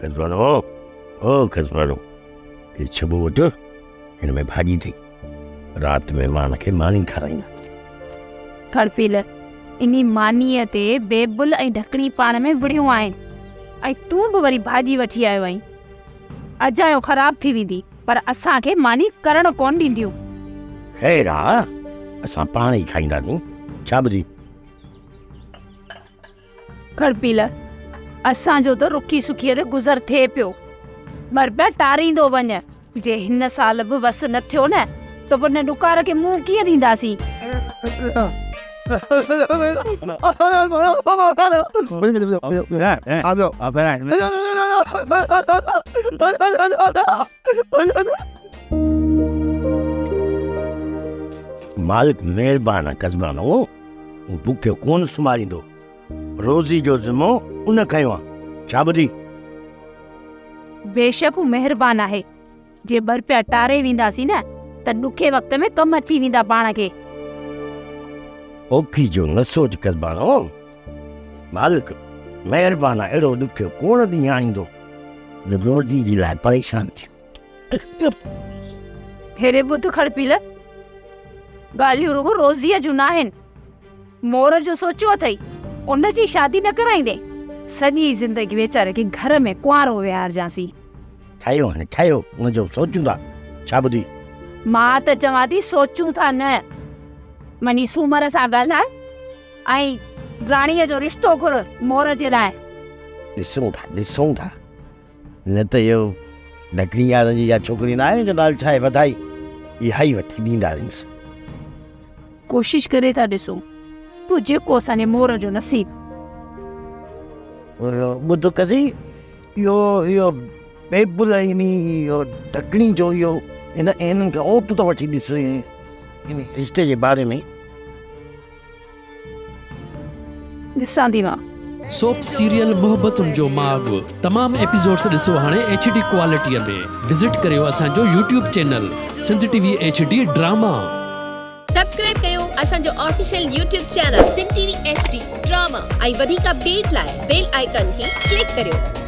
کسبانو، او کسبانو، هي ڇٻو وٺ، هن ۾ ڀاڄي اٿئي. رات مهمان کي ماني کارائيندا. کڙپيل، انهي مانيء تي بيبل ۽ ڍڪڻي پاڻ ۾ وڙهيون آهن ۽ تون به وري ڀاڄي وٺي آيو آهين. اجايو خراب ٿي ويندي، پر اسان کي ماني ڪرڻ ڪونه ڏينديون. خير آ، اسان پاڻ ئي کائينداسين. ڇا ٻڌي؟ کڙپيل، اسان جو ته رکي سکيء تي گذر ٿئي پيو. ٻه رپيا ٽاريندو وڃ. جي هن سال به وس نه ٿيو نه ته پوء ان ڏڪار کي منهن ڪيئن ڏينداسين؟ مالڪ مهربان آ قزبان هو بکيو ڪونه سمهاريندو. روزي جو ذمو ان کنيو آ. ڇا ٻڌي؟ بيشڪ هو مهربان آهي. جي ٻه رپيا ٽاري وينداسين نه ته ڏکي وقت ۾ ڪم اچي ويندا پاڻ کي. اوکي جو نه سوچ قربانو. مالڪ مهربان آ اهڙو ڏکيو ڪونه ڏينهن آڻيندو جو روزي جي لاء پريشان ٿيون. هيڏي ٻڌ کڙپيل، ڳالهيون رڳو روزيء جون ناهن. مور جو سوچيو اٿئي، ان جي شادي نه ڪرائيندين؟ سڄي زندگي ويچاري کي گهر ۾ ڪنوارو ويهارجانسين. ٺهيو هاڻي ٺهيو، ان جو سوچون ٿا. ڇا ٻڌي؟ مان ته چوان ٿي سوچون ٿا نه، وڃي سومر سان ڳالهاء ۽ راڻيء جو رشتو گهر مور جي لاء. ڏسون ٿا، ڏسون ٿا. نه ته اهو ڍڪڻي وارن جي اها ڇوڪري ناهي جو ڳالهه ڇاهي وڌائي اها ئي وٺي ڏينداسينس. ڪوشش ڪري ٿا ڏسون پوء جيڪو اسان جي مور جو نصيب. ٻڌ قضي اهو اهو بيبل ۽ اهو ڍڪڻي جو اهو هن هنن کان اوٽ ته وٺي ڏس ان رشتي جي باري ۾. ڏسان ٿي مان. سوپ سيريل محبتن جو ماڳ تمام ايپيسوڊس ڏسو هاڻي ايڇ ڊي ڪوالٽي ۾ وزٽ ڪريو اسان جو YouTube channel Sindh T V H D drama. Subscribe ڪيو اسان جو official YouTube channel Sindh T V H D drama ۽ وڌيڪ اپڊيٽ لاء بيل آئيڪان کي ڪلڪ ڪريو.